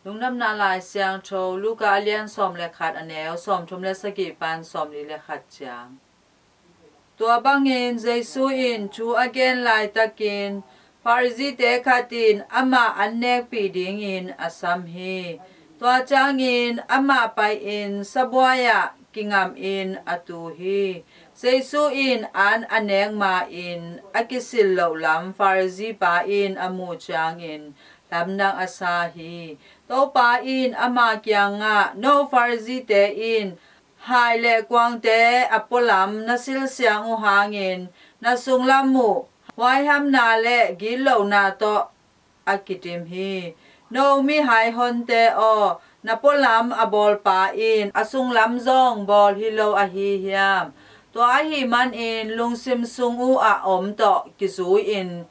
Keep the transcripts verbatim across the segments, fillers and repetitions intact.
Lungdamna Lai Siangtho Luka a lian sawm le khat, a neu sawmthum le sagih pan sawmli le khat ciang. Tua bangin Jesu in thu a gen laitakin Pharisee-te khat in amah an nekpih dingin a sam hi. Tua ciangin amah pai-in sabuai-ah kingamin a tu hi. Jesu in an a nek ma-in a kisil loh lam Pharisee-pa in a muh ciangin lamdang a sa hi. Topa in ama kiangah, "No Pharisee-te in hai le kuangte a pualam na silsiang uh hangin na sunglam uh huaihamna le gitlohna tawh a kidim hi. No mihai honte aw, na pualam a bawlpa in a sunglam zong bawl hi lo ahi hiam? Tua ahih manin lungsim sung uh a om tawh kizui-in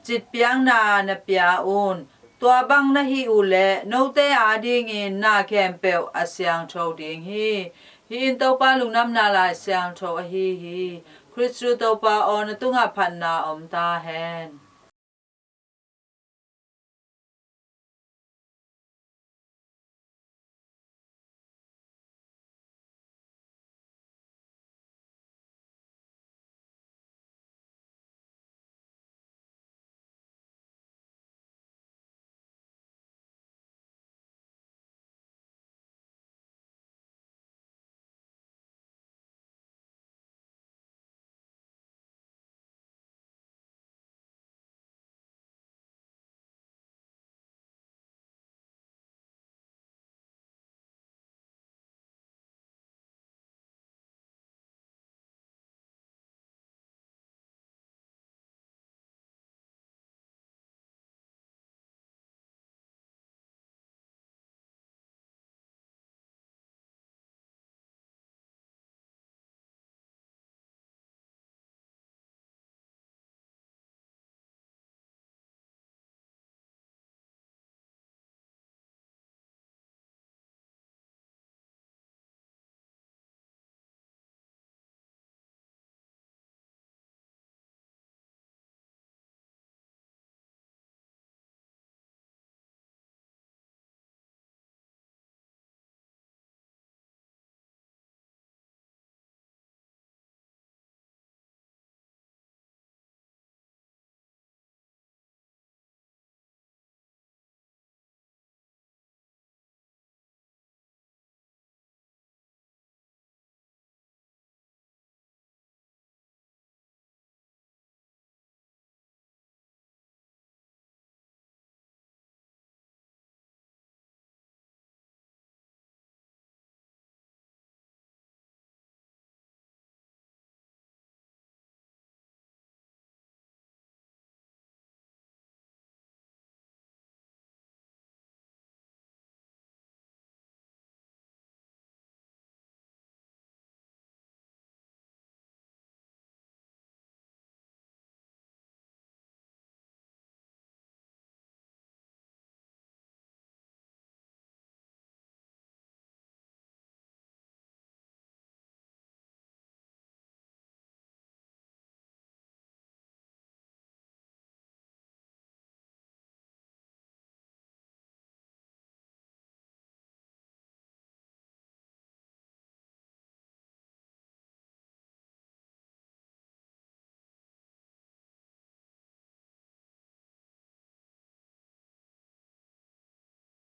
citpiakna na pia un. Tua bang na hih uh leh note adingin na khempeuh a siangtho ding hi." Hih in Topa Lungdamna Lai Siangtho ahi hi. Khristu Topa aw, na tungah phatna om ta hen.